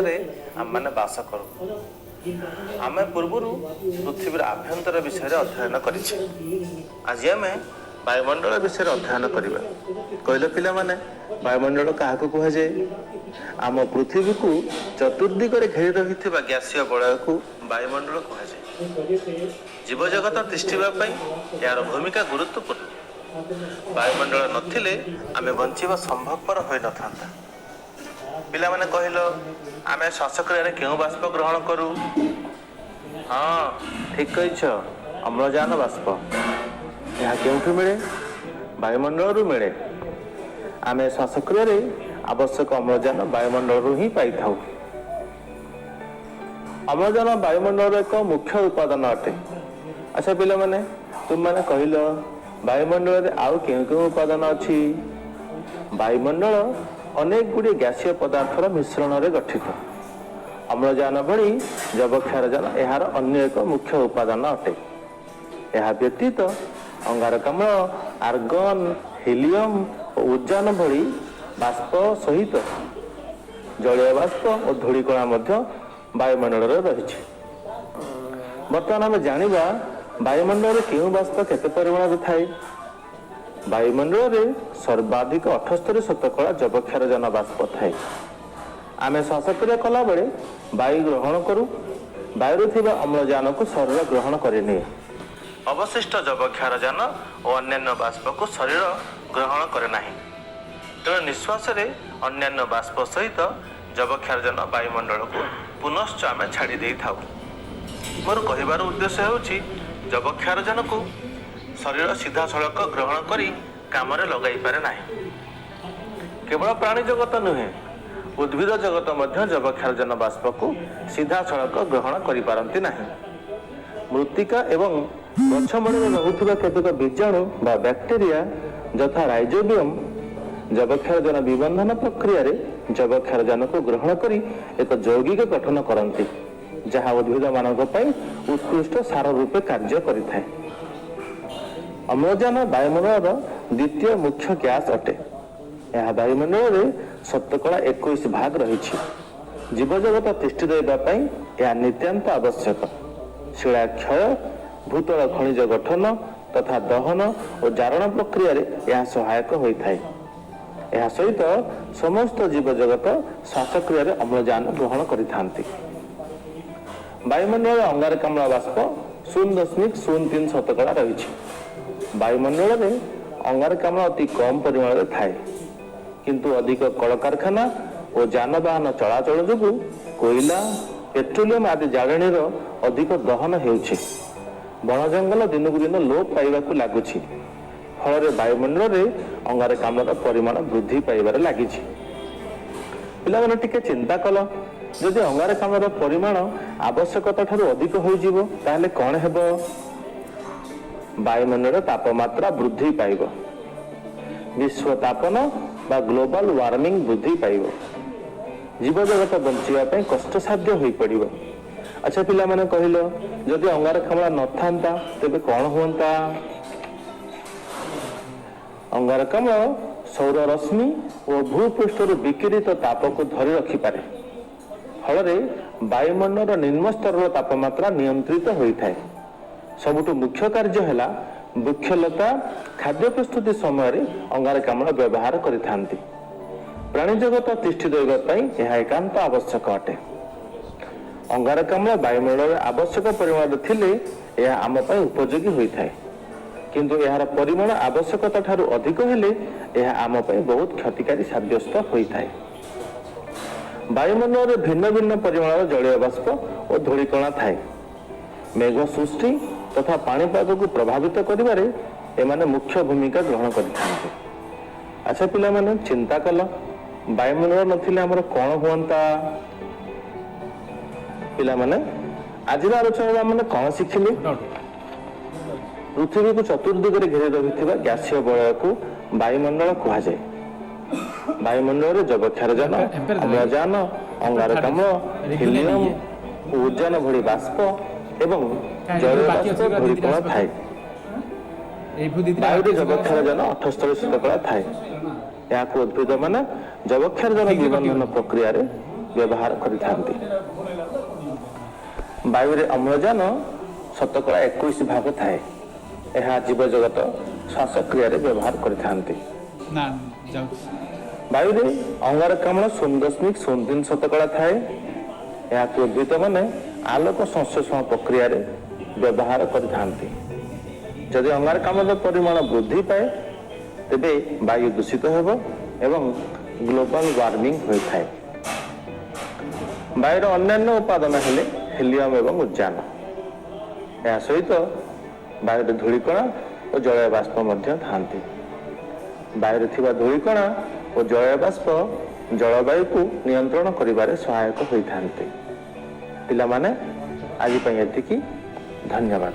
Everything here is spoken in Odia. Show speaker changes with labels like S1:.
S1: ରେ ଆମେମାନେ ବାସ କରୁ। ଆମେ ପୂର୍ବରୁ ପୃଥିବୀର ଆଭ୍ୟନ୍ତର ବିଷୟରେ ଅଧ୍ୟୟନ କରିଛେ। ଆଜି ଆମେ ବାୟୁମଣ୍ଡଳ ବିଷୟରେ ଅଧ୍ୟୟନ କରିବା। କହିଲ ପିଲାମାନେ, ବାୟୁମଣ୍ଡଳ କାହାକୁ କୁହାଯାଏ? ଆମ ପୃଥିବୀକୁ ଚତୁର୍ଦିଗରେ ଘେରି ରହିଥିବା ଗ୍ୟାସୀୟ ବଳୟକୁ ବାୟୁମଣ୍ଡଳ କୁହାଯାଏ। ଜୀବଜଗତ ତିଷ୍ଠିବା ପାଇଁ ଏହାର ଭୂମିକା ଗୁରୁତ୍ୱପୂର୍ଣ୍ଣ। ବାୟୁମଣ୍ଡଳ ନଥିଲେ ଆମେ ବଞ୍ଚିବା ସମ୍ଭବପର ହୋଇନଥାନ୍ତା। ପିଲାମାନେ କହିଲ, ଆମେ ଶ୍ୱାସକ୍ରିୟାରେ କେଉଁ ବାଷ୍ପ ଗ୍ରହଣ କରୁ? ହଁ, ଠିକ କହିଛ, ଅମ୍ଳଜାନ ବାଷ୍ପ। ଏହା କେଉଁଠୁ ମିଳେ? ବାୟୁମଣ୍ଡଳରୁ ମିଳେ। ଆମେ ଶ୍ୱାସକ୍ରିୟାରେ ଆବଶ୍ୟକ ଅମ୍ଳଜାନ ବାୟୁମଣ୍ଡଳରୁ ହିଁ ପାଇଥାଉ। ଅମ୍ଳଜାନ ବାୟୁମଣ୍ଡଳର ଏକ ମୁଖ୍ୟ ଉପାଦାନ ଅଟେ। ଆଚ୍ଛା ପିଲାମାନେ, ତୁମମାନେ କହିଲ, ବାୟୁମଣ୍ଡଳରେ ଆଉ କେଉଁ କେଉଁ ଉପାଦାନ ଅଛି? ବାୟୁମଣ୍ଡଳ ଅନେକ ଗୁଡ଼ିଏ ଗ୍ୟାସୀୟ ପଦାର୍ଥର ମିଶ୍ରଣରେ ଗଠିତ। ଅମ୍ଳଜାନ ଭଳି ଯବକ୍ଷାରଜାନ ଏହାର ଅନ୍ୟ ଏକ ମୁଖ୍ୟ ଉପାଦାନ ଅଟେ। ଏହା ବ୍ୟତୀତ ଅଙ୍ଗାରକାମ୍ଳ, ଆର୍ଗନ, ହିଲିୟମ ଓ ଉଦ୍ଜାନ ଭଳି ବାଷ୍ପ ସହିତ ଜଳୀୟ ବାଷ୍ପ ଓ ଧୂଳିକଣା ମଧ୍ୟ ବାୟୁମଣ୍ଡଳରେ ରହିଛି। ବର୍ତ୍ତମାନ ଆମେ ଜାଣିବା, ବାୟୁମଣ୍ଡଳରେ କେଉଁ ବାଷ୍ପ କେତେ ପରିମାଣରେ ଥାଏ। ବାୟୁମଣ୍ଡଳରେ ସର୍ବାଧିକ 78% ଯବକ୍ଷାରଜାନ ବାଷ୍ପ ଥାଏ। ଆମେ ଶ୍ୱାସକ୍ରିୟା କଲାବେଳେ ବାୟୁ ଗ୍ରହଣ କରୁ। ବାୟୁରେ ଥିବା ଅମ୍ଳଜାନକୁ ଶରୀର ଗ୍ରହଣ କରିନିଏ। ଅବଶିଷ୍ଟ ଯବକ୍ଷାରଜାନ ଓ ଅନ୍ୟାନ୍ୟ ବାଷ୍ପକୁ ଶରୀର ଗ୍ରହଣ କରେ ନାହିଁ। ତେଣୁ ନିଶ୍ୱାସରେ ଅନ୍ୟାନ୍ୟ ବାଷ୍ପ ସହିତ ଯବକ୍ଷାରଜାନ ବାୟୁମଣ୍ଡଳକୁ ପୁନଶ୍ଚ ଆମେ ଛାଡ଼ି ଦେଇଥାଉ। ମୋର କହିବାର ଉଦ୍ଦେଶ୍ୟ ହେଉଛି, ଯବକ୍ଷାରଜାନକୁ ଶରୀର ସିଧାସଳଖ ଗ୍ରହଣ କରି କାମରେ ଲଗାଇପାରେ ନାହିଁ। କେବଳ ପ୍ରାଣୀ ଜଗତ ନୁହେଁ, ଉଦ୍ଭିଦ ଜଗତ ମଧ୍ୟ ଯବକ୍ଷାରଜାନ ବାଷ୍ପକୁ ସିଧାସଳଖ ଗ୍ରହଣ କରିପାରନ୍ତି ନାହିଁ। ମୃତ୍ତିକା ଏବଂ ଗଛମୂଳରେ ରହୁଥିବା କେତେକ ବୀଜାଣୁ ବା ବ୍ୟାକ୍ଟେରିଆ, ଯଥା ରାଇଜୋବିୟମ, ଯବକ୍ଷାରଜାନ ବିବନ୍ଧନ ପ୍ରକ୍ରିୟାରେ ଯବକ୍ଷାରଜାନକୁ ଗ୍ରହଣ କରି ଏକ ଯୌଗିକ ଗଠନ କରନ୍ତି, ଯାହା ଉଦ୍ଭିଦମାନଙ୍କ ପାଇଁ ଉତ୍କୃଷ୍ଟ ସାର ରୂପେ କାର୍ଯ୍ୟ କରିଥାଏ। ଅମ୍ଳଜାନ ବାୟୁମଣ୍ଡଳର ଦ୍ୱିତୀୟ ମୁଖ୍ୟ ଗ୍ୟାସ ଅଟେ। ଏହା ବାୟୁମଣ୍ଡଳରେ 21% ରହିଛି। ଜୀବଜଗତ ତିଷ୍ଠି ରହିବା ପାଇଁ ଏହା ନିତାନ୍ତ ଆବଶ୍ୟକ। ଶିଳା କ୍ଷୟ, ଭୂତଳ ଖଣିଜ ଗଠନ ତଥା ଦହନ ଓ ଜାରଣ ପ୍ରକ୍ରିୟାରେ ଏହା ସହାୟକ ହୋଇଥାଏ। ଏହା ସହିତ ସମସ୍ତ ଜୀବଜଗତ ଶ୍ୱାସକ୍ରିୟାରେ ଅମ୍ଳଜାନ ଗ୍ରହଣ କରିଥାନ୍ତି। ବାୟୁମଣ୍ଡଳରେ ଅଙ୍ଗାରକାମ୍ଳ ବାଷ୍ପ 0.03% ରହିଛି। ବାୟୁମଣ୍ଡଳରେ ଅଙ୍ଗାରକାମ୍ଳ ଅତି କମ ପରିମାଣରେ ଥାଏ। କିନ୍ତୁ ଅଧିକ କଳକାରଖାନା ଓ ଯାନବାହନ ଚଳାଚଳ ଯୋଗୁଁ କୋଇଲା, ପେଟ୍ରୋଲିୟମ ଆଦି ଜାଳେଣୀର ଅଧିକ ଦହନ ହେଉଛି। ବଣ ଜଙ୍ଗଲ ଦିନକୁ ଦିନ ଲୋପ ପାଇବାକୁ ଲାଗୁଛି। ଫଳରେ ବାୟୁମଣ୍ଡଳରେ ଅଙ୍ଗାରକାମ୍ଳର ପରିମାଣ ବୃଦ୍ଧି ପାଇବାରେ ଲାଗିଛି। ପିଲାମାନେ, ଟିକେ ଚିନ୍ତା କଲ, ଯଦି ଅଙ୍ଗାରକାମ୍ଳର ପରିମାଣ ଆବଶ୍ୟକତା ଠାରୁ ଅଧିକ ହୋଇଯିବ, ତାହେଲେ କଣ ହେବ? ବାୟୁମଣ୍ଡଳର ତାପମାତ୍ରା ବୃଦ୍ଧି ପାଇବ। ବିଶ୍ୱ ତାପନ ବା ଗ୍ଲୋବାଲ ୱାର୍ମିଂ ବୃଦ୍ଧି ପାଇବ। ଜୀବଜଗତ ବଞ୍ଚିବା ପାଇଁ କଷ୍ଟସାଧ୍ୟ ହୋଇପଡ଼ିବ। ଆଚ୍ଛା ପିଲାମାନେ, କହିଲ, ଯଦି ଅଙ୍ଗାରକାମ୍ଳ ନଥାନ୍ତା, ତେବେ କଣ ହୁଅନ୍ତା? ଅଙ୍ଗାରକାମ୍ଳ ସୌର ରଶ୍ମି ଓ ଭୂପୃଷ୍ଠରୁ ବିକିରିତ ତାପକୁ ଧରି ରଖିପାରେ। ଫଳରେ ବାୟୁମଣ୍ଡଳର ନିମ୍ନ ସ୍ତରର ତାପମାତ୍ରା ନିୟନ୍ତ୍ରିତ ହୋଇଥାଏ। ସବୁଠୁ ମୁଖ୍ୟ କାର୍ଯ୍ୟ ହେଲା, ବୃକ୍ଷଲତା ଖାଦ୍ୟ ପ୍ରସ୍ତୁତି ସମୟରେ ଅଙ୍ଗାରକାମ୍ଳ ବ୍ୟବହାର କରିଥାନ୍ତି। ପ୍ରାଣୀ ଜଗତ ତିଷ୍ଠି ରହିବା ପାଇଁ ଏହା ଏକାନ୍ତ ଆବଶ୍ୟକ ଅଟେ। ଅଙ୍ଗାରକାମ୍ଳ ବାୟୁମଣ୍ଡଳରେ ଆବଶ୍ୟକ ପରିମାଣରେ ଥିଲେ ଏହା ଆମ ପାଇଁ ଉପଯୋଗୀ ହୋଇଥାଏ। କିନ୍ତୁ ଏହାର ପରିମାଣ ଆବଶ୍ୟକତା ଠାରୁ ଅଧିକ ହେଲେ ଏହା ଆମ ପାଇଁ ବହୁତ କ୍ଷତିକାରୀ ସାବ୍ୟସ୍ତ ହୋଇଥାଏ। ବାୟୁମଣ୍ଡଳରେ ଭିନ୍ନ ଭିନ୍ନ ପରିମାଣର ଜଳୀୟ ବାଷ୍ପ ଓ ଧୂଳିକଣା ଥାଏ। ମେଘ ସୃଷ୍ଟି ତଥା ପାଣିପାଗକୁ ପ୍ରଭାବିତ କରିବାରେ ଏମାନେ ମୁଖ୍ୟ ଭୂମିକା ଗ୍ରହଣ କରିଥାନ୍ତି। ଆଚ୍ଛା ପିଲାମାନେ, ଚିନ୍ତା କଲ, ବାୟୁମଣ୍ଡଳ ନଥିଲେ ଆମର କଣ ହୁଅନ୍ତା? ପିଲାମାନେ, ଆଜିର ଆଲୋଚନାରେ ଆମେ କଣ ଶିଖିଲେ? ପୃଥିବୀକୁ ଚତୁର୍ଦିଗରେ ଘେରି ରହିଥିବା ଗ୍ୟାସୀୟ ବଳୟକୁ ବାୟୁମଣ୍ଡଳ କୁହାଯାଏ। ବାୟୁମଣ୍ଡଳରେ ଯବକ୍ଷାରଜାନ, ଅମ୍ଳଜାନ, ଅଙ୍ଗାରକାମ୍ଳ, ହିଲିୟମ ଓ ଉଦ୍ଜାନ ଭଳି ବାଷ୍ପ ଏବଂ ଜଳୀୟ ବାଷ୍ପ, ଧୂଳିକଣା ଥାଏ। ବାୟୁରେ ଯବକ୍ଷାରଜାନ 78% ଥାଏ। ଏହାକୁ ଉଦ୍ଭିଦମାନେ ଯବକ୍ଷାରଜାନ ବିବନ୍ଧନ ପ୍ରକ୍ରିୟାରେ ବ୍ୟବହାର କରିଥାନ୍ତି। ବାୟୁରେ ଅମ୍ଳଜାନ 21% ଭାଗ ଥାଏ। ଏହା ଜୀବଜଗତ ଶ୍ୱାସକ୍ରିୟାରେ ବ୍ୟବହାର କରିଥାନ୍ତି।
S2: ନା, ଯାଉଛି।
S1: ବାୟୁରେ ଅଙ୍ଗାରକାମ୍ଳ 0.03% ଥାଏ। ଏହାକୁ ଉଦ୍ଭିଦମାନେ ଆଲୋକ ସଂଶ୍ଳେଷଣ ପ୍ରକ୍ରିୟାରେ ବ୍ୟବହାର କରିଥାନ୍ତି। ଯଦି ଅଙ୍ଗାରକାମ୍ଳର ପରିମାଣ ବୃଦ୍ଧି ପାଏ, ତେବେ ବାୟୁ ଦୂଷିତ ହେବ ଏବଂ ଗ୍ଲୋବାଲ ୱାର୍ମିଂ ହୋଇଥାଏ। ବାୟୁର ଅନ୍ୟାନ୍ୟ ଉପାଦାନ ହେଲେ ହେଲିୟମ ଏବଂ ଉଦ୍ଜାନ। ଏହା ସହିତ ବାୟୁରେ ଧୂଳିକଣା ଓ ଜଳୀୟ ବାଷ୍ପ ମଧ୍ୟ ଥାନ୍ତି। ବାୟୁରେ ଥିବା ଧୂଳିକଣା ଓ ଜଳୀୟ ବାଷ୍ପ ଜଳବାୟୁକୁ ନିୟନ୍ତ୍ରଣ କରିବାରେ ସହାୟକ ହୋଇଥାନ୍ତି। ପିଲାମାନେ, ଆଜି ପାଇଁ ଏତିକି। ଧନ୍ୟବାଦ।